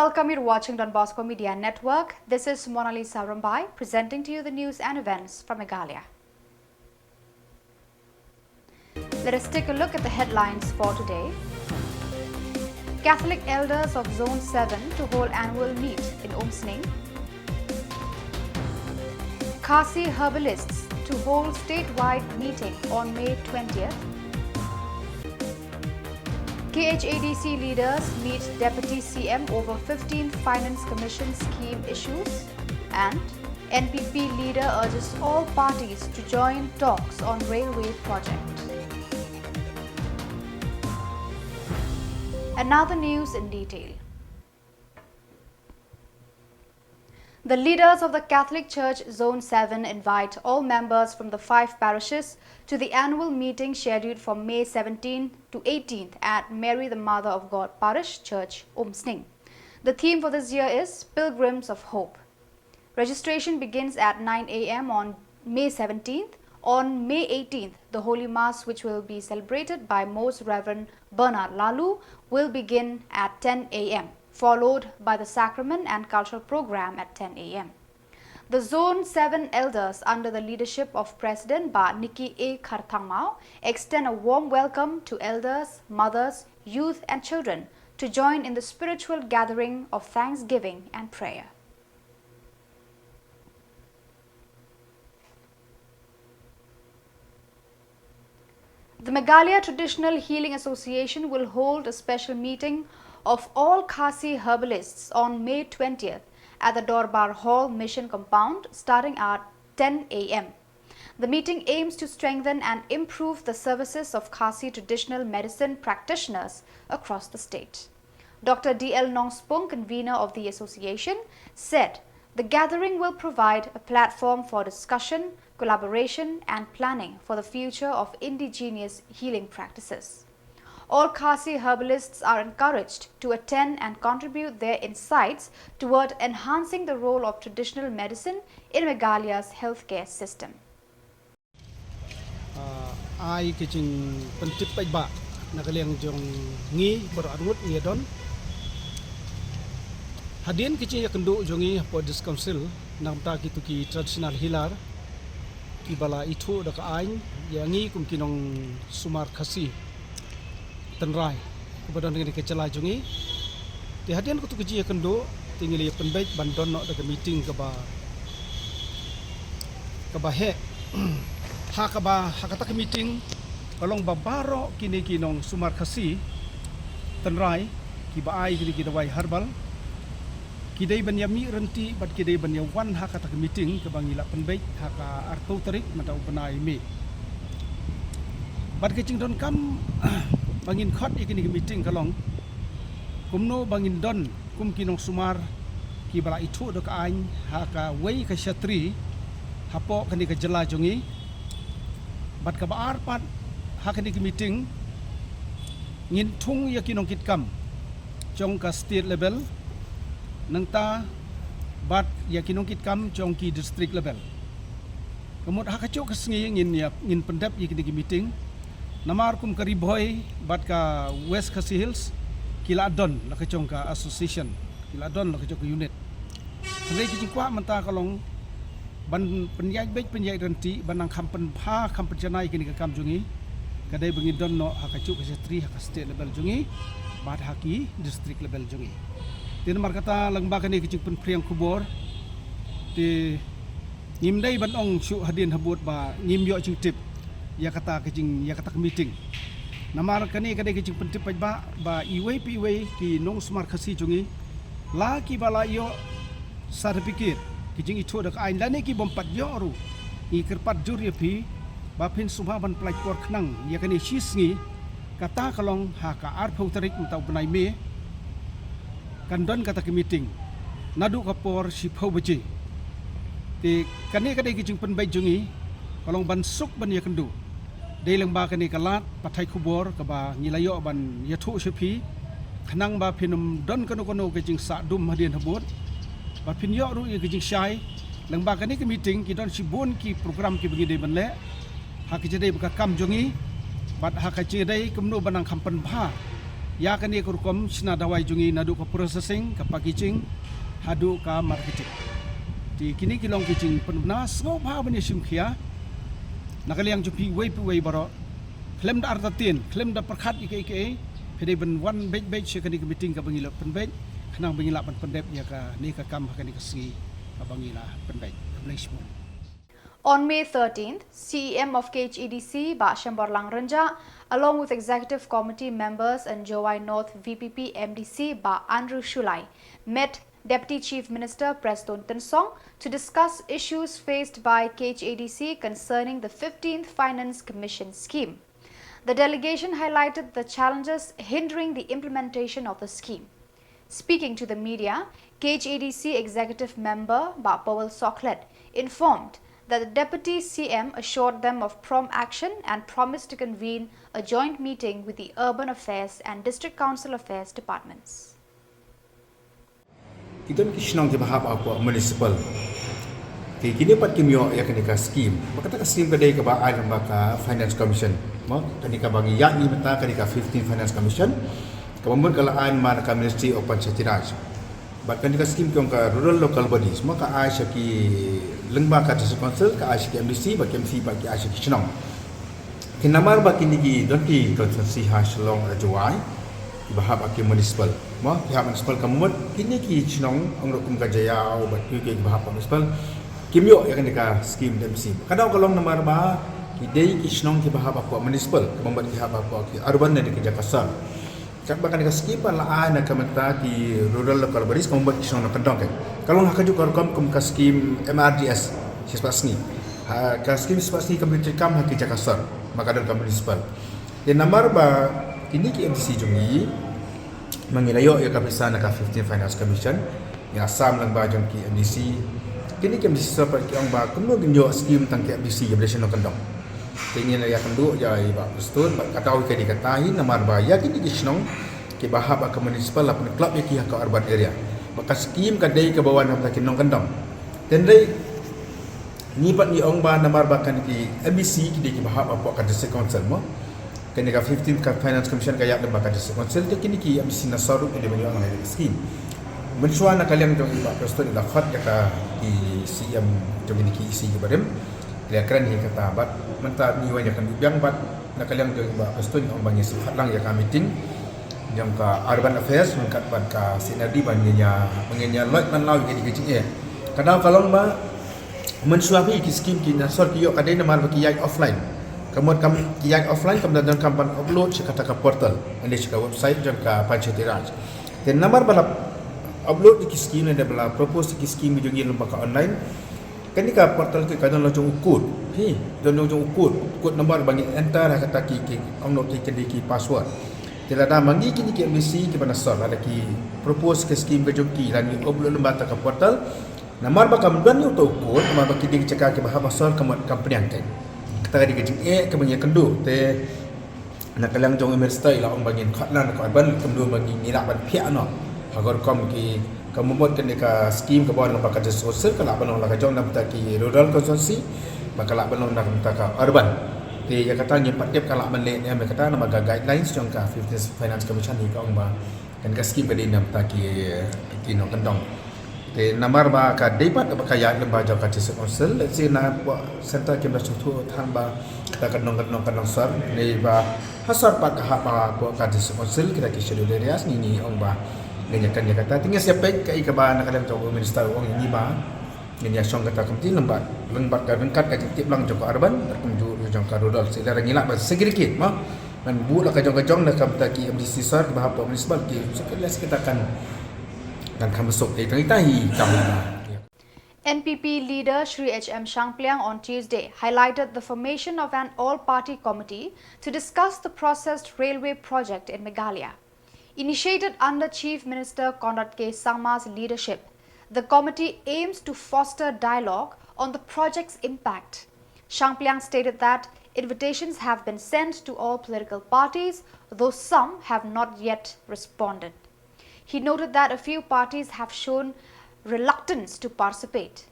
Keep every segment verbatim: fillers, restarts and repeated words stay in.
Welcome, you're watching Don Bosco Media Network. This is Monalisa Rumbai presenting to you the news and events from Meghalaya. Let us take a look at the headlines for today. Catholic elders of Zone seven to hold annual meet in Umsning. Khasi herbalists to hold statewide meeting on May twentieth. K H A D C leaders meet Deputy C M over fifteen Finance Commission scheme issues. And N P P leader urges all parties to join talks on railway project. And now the news in detail. The leaders of the Catholic Church Zone seven invite all members from the five parishes to the annual meeting scheduled for May seventeenth to eighteenth at Mary the Mother of God Parish Church, Umsning. The theme for this year is Pilgrims of Hope. Registration begins at nine a m on May seventeenth. On May eighteenth, the Holy Mass, which will be celebrated by Most Reverend Bernard Laloo, will begin at ten a m, followed by the sacrament and cultural program at ten a m. The Zone seven elders, under the leadership of President Bah Nicky A Kharthangmao, extend a warm welcome to elders, mothers, youth, and children to join in the spiritual gathering of thanksgiving and prayer. The Meghalaya Traditional Healing Association will hold a special meeting of all Khasi herbalists on May twentieth at the Dorbar Hall, Mission Compound, starting at ten a m. The meeting aims to strengthen and improve the services of Khasi traditional medicine practitioners across the state. Doctor D L Nongspung, convener of the association, said the gathering will provide a platform for discussion, collaboration, and planning for the future of indigenous healing practices. All Khasi herbalists are encouraged to attend and contribute their insights toward enhancing the role of traditional medicine in Meghalaya's healthcare system. Ah, ai ka jingpyntip paidbah na ka liang jong ngi baroh arngut ngi ïa don. Hadien ka jingïakynduh jong ngi hapoh District Council na ka bynta kito ki traditional healer kiba la ithuh da ka aiñ ïa ngi kum ki nongsumar Khasi tynrai kiba don ha kane ka jylla jong ngi. Te hadien kato ka jingïakynduh te ngi la ïa pynbeit ban don noh da ka meeting kaba, kaba heh. Ha kaba, ha kata ka meeting ka long ba baroh kine ki nongsumar Khasi tynrai kiba ai kine ki dawai herbal ki dei ban ïa mih ryntih bad ki dei ban ïa wan ha kata ka meeting kaba ngi la pynbeit ha ka arphew tarik mynta u bnai May. Bad ka jingdonkam ba ngin khot ïa kane ka meeting ka long kumno ba ngin don kum ki nongsumar kiba la ithuh da ka aiñ ha kawei ka shatri hapoh kane ka jylla jong ngi. Bad kaba ar pat ha kane ka meeting ngin thung ïa ki nongkitkam jong ka state level, nangta bad ïa ki nongkitkam jong ki district level. Ka mut ha kajuh ka sngi ngin ïa, ngin pyndep ïa kine ki meeting. Namar kum ka Ri Bhoi bad ka West Khasi Hills ki la don la ka jong ka association, ki la don la ka jong ka unit. Hynrei ka jingkwah mynta ka long ban pynïaid beit pynïaid ryntih ban nang kham pynbha kham pynjanai kine ki kam jong ngi. Ka dei ba ngin don noh ha kajuh ka shatri ha ka state level jong ngi bad ha ki district level jong ngi. Te namar kata lyngba kane ka jingpynphriang khubor te ngim dei ban ong shuh hadien habud ba ngim ïoh jingtip ïa kata ka jing, ïa kata ka meeting. Namar kane ka dei ka jingpyntip paidbah ba iwei pa iwei ki nongsumar Khasi jong ngi la kiba la ïoh certificate ki jingithuh da ka aiñ lane ki bym pat ïoh ruh, ngi kyrpad jur ïa phi ba phin sngewbha ban pynlait por khnang ïa kane shi sngi. Kata ka long ha ka arphew tarik mynta u bnai May kan don kata ka meeting naduh ka por shiphew baje. Te kane ka dei ka jingpynbeit jong ngi ka long ban suk ban ïakynduh. Dei lyngba kane ka lad pathai khubor kaba ngi la ïoh ban ïathuh sha phi khnang ba phin ym don kano kano ka jingsah dum hadien habud. Ba phin ïoh ruh ïa ka jingshai lyngba kane ka meeting ki don shibun ki program kiba ngi dei ban leh ha ka jingdei bad ka kam jong ngi bad ha ka jingdei kumno ban nang kham pynbha Ïa kane ka rukom shna dawai jong ngi naduh ka processing, ka packaging, haduh ka marketing. Te kine ki long ki jingpynbna, sngewbha ban ïa shim khia. Na ka liang jong phi uwei pa uwei baroh, khlem da artatien, khlem da pyrkhat ïa kaei kaei, phi dei ban wan beit beit sha kane ka meeting kaba ngi la pynbeit, khnang ba ngin lah ban pyndep ïa kane ka kam ha kane ka sngi kaba ngi la pynbeit. Khublei shibun. On May thirteenth, C E M of K H A D C, Bah Shemborlang Rynjah, along with Executive Committee members and Jowai North V P P M D C, Bah Andrew Shullai, met Deputy Chief Minister Prestone Tynsong to discuss issues faced by K H A D C concerning the fifteenth Finance Commission scheme. The delegation highlighted the challenges hindering the implementation of the scheme. Speaking to the media, K H A D C executive member Bah Powell Sohkhlet informed that the Deputy C M assured them of prompt action and promised to convene a joint meeting with the Urban Affairs and District Council Affairs departments. Ki don ki shnong kiba hap hapoh municipal. Te kine pat kim ïoh ïa kane ka scheme. Ba kata ka scheme ka dei kaba ai lyngba ka Finance Commission. Mo, kane kaba ngi ïaid mynta ka dei ka fifteenth Finance Commission. Kaba mut ka la ai man ka Ministry of Panchayati Raj. Bad kane ka scheme ki ong ka Rural Local Bodies. Mo, ka ai sha ki lyngba ka District Council, ka ai sha ki M D C, bad ki M C, bad ki ai sha ki shnong. Te namar ba kine ki don ki constituency ha Shillong, ha Jowai, kiba hap ha ki municipal. Mo, ki hap municipal ka mut kine ki shnong, ong ruh kum ka Jaïaw bad kiwei kiba hap municipal, kim ïoh ïa kane ka scheme M D C. Ka daw ka long namar ba ki dei ki shnong kiba hap hapoh municipal, kaba mut ki hap hapoh ki urban ne ki jaka sor. Katba kane ka scheme ba la ai na ka bynta ki Rural Local Bodies, ka mut ki shnong nongkyndong, ka long ha kajuh ka rukom kum ka scheme M R D S shispah sngi. Ha ka scheme shispah sngi kam treikam ha ki jaka sor, ma ka don ka municipal. Te namar ba kine ki M D C jong ngi, ma ngi la ïoh ïa ka pisa na ka fifteenth Finance Commission, ïa sam lyngba jong ki M D C. Kine ki M D C sor pat ki ong ba kumno ngin ïoh scheme tang ki M D C kiba dei shnong nongkyndong. Te ngi la ïakynduh ïa i Bah Prestone, bad ka daw ka dei kata hi namar ba ïa kine ki shnong kiba hap ha ka municipal la pynklop ïa ki ha ka urban area. Bad ka scheme ka dei kaba wan na ka bynta ki nongkyndong. Te hynrei ngi pat ngi ong ba namar ba kane ki M D C ki dei kiba hap hapoh ka District Council mo. Kane ka fifteenth ka Finance Commission ka ïaid lyngba ka District Council, te kine ki M D C na sor ruh ki dei ban ïoh na kane ka scheme. Mynshuwa na ka liang jong i Bah Prestone i la khot ïa ka, i C M jong kine ki E C kiba rim. Ki la kren hi kata bad mynta ngi wan ïakynduh biang bad na ka liang jong i Bah Prestone ong ba ngin sa khot lang ïa ka meeting jong ka Urban Affairs ryngkat bad ka C and R D ba ngin ïa, ba ngin ïa lait ban law ïa kine ki jingeh. Ka daw ka long ba mynshuwa phi ki scheme ki na sor ki ïoh ka dei namar ba ki ïaid offline. Ka mut kam ki ïaid offline, kam da donkam ban upload sha kata ka portal, lane sha ka website jong ka Panchayati Raj. Te namar ba la upload ïa ki scheme lane ba la propose ïa ki scheme jong ngi lyngba ka online, kane ka portal ka don la jong u code. Hi, don la jong u code, code number ba ngi enter ha kata ki, ki ong noh ki, ki, ki password. Te lada ma ngi kine ki M D C kiba na sor, lada ki propose ka scheme ka jong ki, lada ngi upload lyngba kata ka portal, namar ba kam don ïa uto u code, namar ba ki dei ki jaka kiba hap ha sor, ka mut kam pdiang kein. Kata ka dei ka jingeh kaba ngi ïakynduh. Te na ka liang jong i Minister i la ong ba ngin khot lang na ka urban, kumno ba ngi, ngi lah ban phiah noh ha ka rukom ki, ka mut kane ka scheme kaba wan lyngba ka District Council ka lah ban long la ka jong na ka bynta ki rural constituency, bad ka lah ban long na ka bynta ka urban. Te ïa kata ngim pat tip ka lah ban leh ne em ïa kata, namar ka guidelines jong ka fifteenth Finance Commission hi ka ong ba kane ka scheme ka dei na ka bynta ki, ki nongkyndong. Te namar ba ka dei pat ba ka ïaid lyngba jong ka District Council, lehse na pdeng centre kim da sngewthuh than ba kata ka nongkyndong, ka nongsor, ne ba ha sor pat ka hap hapoh ka District Council, kita ki scheduled areas, ngi, ngi ong ba ngin ïa kren ïa kata. Te ngin sa peit kaei kaba na ka liang jong u Minister u ong ïa ngi ba ngin ïa shong kata ka committee lyngba, lyngba ka ryngkat ka jingtip lang jong ka urban bad kumjuh jong ka rural. Seh lada ngi lah ban segregate mo, ban buh la ka jong ka jong na ka bynta ki M D C sor kiba hapoh municipal, ki sa ka leh kita kan, kan kham suk. Te tang ita hi kam. N P P leader Shri H M Shangpliang on Tuesday highlighted the formation of an all-party committee to discuss the processed railway project in Meghalaya. Initiated under Chief Minister Conrad K Sangma's leadership, the committee aims to foster dialogue on the project's impact. Shangpliang stated that invitations have been sent to all political parties, though some have not yet responded. He noted that a few parties have shown reluctance to participate.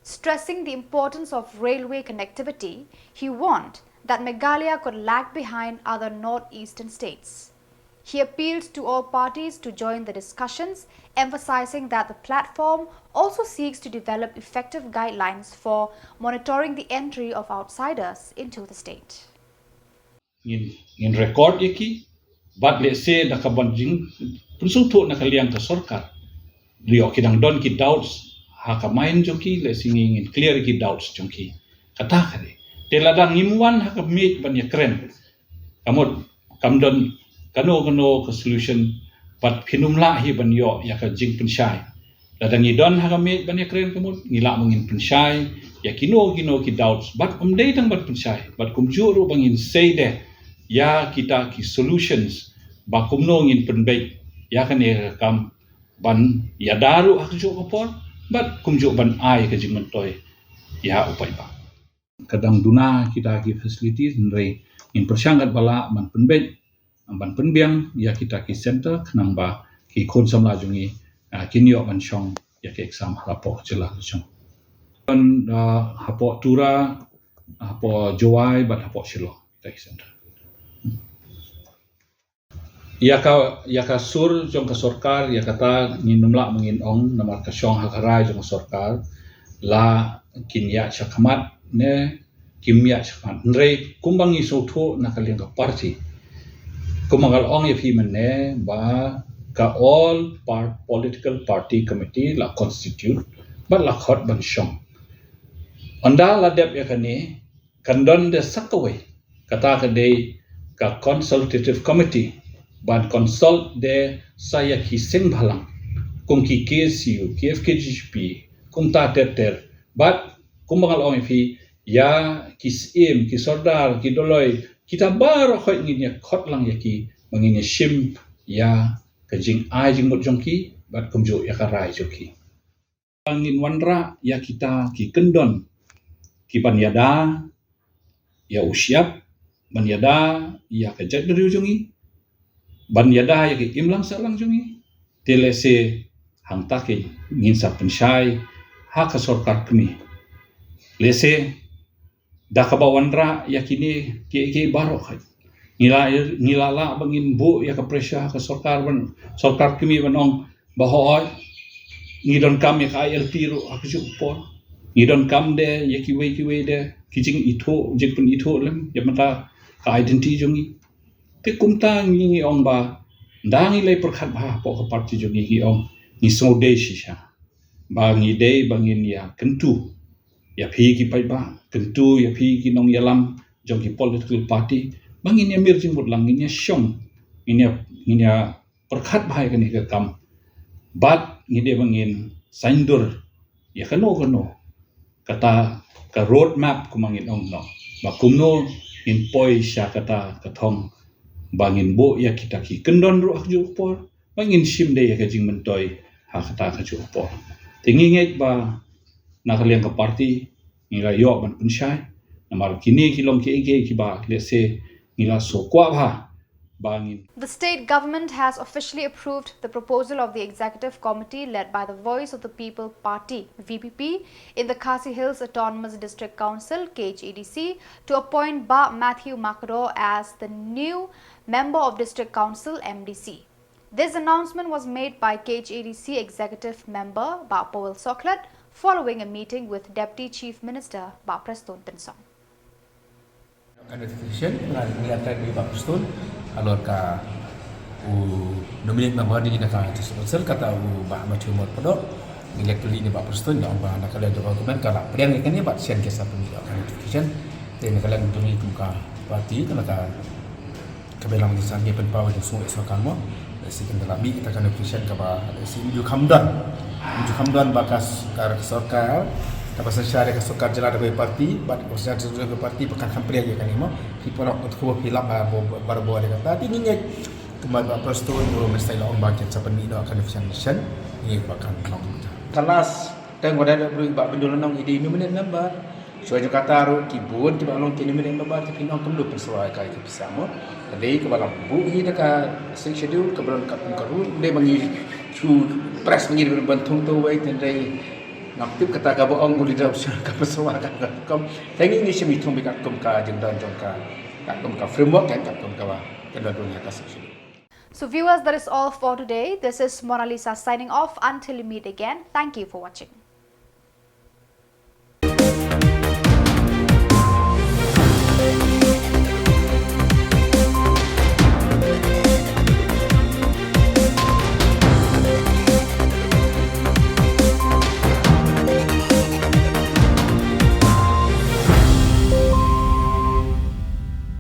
Stressing the importance of railway connectivity, he warned that Meghalaya could lag behind other northeastern states. He appealed to all parties to join the discussions, emphasizing that the platform also seeks to develop effective guidelines for monitoring the entry of outsiders into the state. Ngin, ngin record ïa ki, bad lehse da kaban jingpynsngewthuh na ka liang ka sorkar. Lehse ki dang don ki doubts ha ka mind jong ki, lehse ngi, ngin clear ki doubts jong ki. Kata ka dei. Te lada ngim wan ha ka miej ban ïakren, ka mut kam don kano kano ka solution, bad phin ym lah hi ban ïoh ïa ka jingpynshai. Lada ngi don ha ka miej ban ïakren, ka mut ngi lah ban ngin pynshai ïa kino kino ki doubts, bad ym dei tang ban pynshai, bad kumjuh ruh ban ngin sei de ïa kita ki solutions, ba kumno ngin pynbeit ïa kane ka kam ban ïada ruh ha kajuh ka por, bad kumjuh ban ai ka jingmyntoi ïa u paidbah. Ka dang duna kita ki facilities, hynrei ngin pyrshang katba lah ban pynbeit, ban pynbiang ïa kita ki center, khnang ba ki khun samla jong ngi, ah, kin ïoh ban shong ïa ki exam hapoh jylla jong. Ban, ah, hapoh Tura, hapoh Jowai, bad hapoh Shillong, kita ki center. Ïa ka, ïa ka sur jong ka sorkar, ïa kata ngin ym lah ban ngin ong, namar ka shong ha ka rai jong ka sorkar, la kin ïaid shakhmat ne kim ïaid shakhmat. Hynrei kumba ngi sngewthuh na ka liang ka party, kumba nga la ong ïa phi mynne, ba ka all par-, political party committee la constitute, bad la khot ban shong. Ynda la dep ïa kane, kan don de sa kawei, kata ka dei ka consultative committee, ban consult de sa ïa ki seng bhalang, kum ki K S U, ki F K J G P, kumta ter ter, bad kumba nga la ong ïa phi, ïa ki Syiem, ki Sordar, ki Doloi, kita baroh khoit ngin ïa khot lang ïa ki, ba ngin ïa shim ïa ka jingai jingmut jong ki, bad kumjuh ïa ka rai jong ki. Ngin wanrah ïa kita ki kyndon, ki ban ïada ïa u shyiap, ban ïada ïa ka jaitbynriew jong ngi, ban ïada ïa ka imlang sahlang jong ngi. Te lehse hangta keiñ ngin sa pynshai ha ka sorkar kmie. Lehse da kaba wanrah ïa kine kiei kiei baroh khoit, ngi la, ngi la lah ban ngin buh ïa ka pressure ha ka sorkar ban, sorkar kmie ban ong ba hooid, ngi donkam ïa ka I L P ruh ha kajuh ka por. Ngi donkam de ïa kiwei kiwei de ki jingithuh, jingpynithuh lem ïa mynta ka identity jong ngi. Te kumta ngi, ngi ong ba ynda ngi leit pyrkhat bha hapoh ka party jong ngi, ngi ong ngi sngewdei shisha ba ngi dei ba ngin ïa kyntu ïa phi ki paidbah, kyntu ïa phi ki nongïalam jong ki political party, ba ngin ïa mir jingmut lang, ngin ïa shong, ngin ïa, ngin ïa pyrkhat bha ïa kane ka kam. Bad ngi dei ba ngin saiñdur ïa kano kano kata ka road map, kumba ngin ong noh, ba kumno ngin poi sha kata ka thong ba ngin buh ïa kita ki kyndon ruh ha kajuh ka por, ba ngin shim de ïa ka jingmyntoi ha kata kajuh ka por. Te ngi ngeit ba na ka liang ka party ngi la ïoh ban pynshai, namar kine ki long kiei kiei kiba lehse ngi la sngewkwah bha ba ngin. The state government has officially approved the proposal of the executive committee led by the Voice of the People Party, V P P, in the Khasi Hills Autonomous District Council, K H A D C, to appoint Bah Matthew Makdo as the new member of District Council, M D C. This announcement was made by K H A D C executive member Bah Powell Sohkhlet following a meeting with Deputy Chief Minister Bah Prestone Tynsong. Ka notification nga ngi akan di Bah Prestone, halor ka u nominate member di na ka council, kata u Bah Matthew Makdo. Ngi leh kylli na Bah Prestone, ong ba na ka liang jong ka government ka la pdiang ïa kane, bad shen ki sa pynmih ïa ka notification. Te na ka liang jong ngi kum ka party, ka na ka, kaba long ki san ki pynpaw ïa ka sngewsih sorkar mo. Lehse kan da la mih kita ka notification kaba lehse ym ju kham don, ym ju kham don ba ka s-, ka sorkar, kaba synshar ïa ka sorkar jylla da kawei party, bad ka synshar da kawei party ba kan kham pdiang ïa kane mo. Phi paralok, kaba phi lap barabor ïa kata. Te ngi ngeit kumba Bah Prestone u Minister la ong ba kin sa pynmih noh ka notification, ngi ngeit ba kan long kumta. Ka last term, wat la da briew Bah Bindul Nong i dei nominate member. Shuwa jong kata ruh ki bun kiba long ki nominate member ki pynong kumno pynsawa ïa ka, ïa ka pisa mo. Ka dei kaba la buh hi da ka Sixth Schedule, kaba long katkum ka rule, ym dei ba ngi shu press ba ngi dei ban thung to wei, hynrei ngam tip kata kaba ong u leader opposition ka pynsawa ka, ka kam. Te ngi ngi shim ngi thung beit katkum ka jingdon jong ka, katkum ka framework kan, katkum kaba ka don ruh ïa ka Sixth Schedule. So viewers, that is all for today. This is Mona Lisa signing off. Until we meet again, thank you for watching.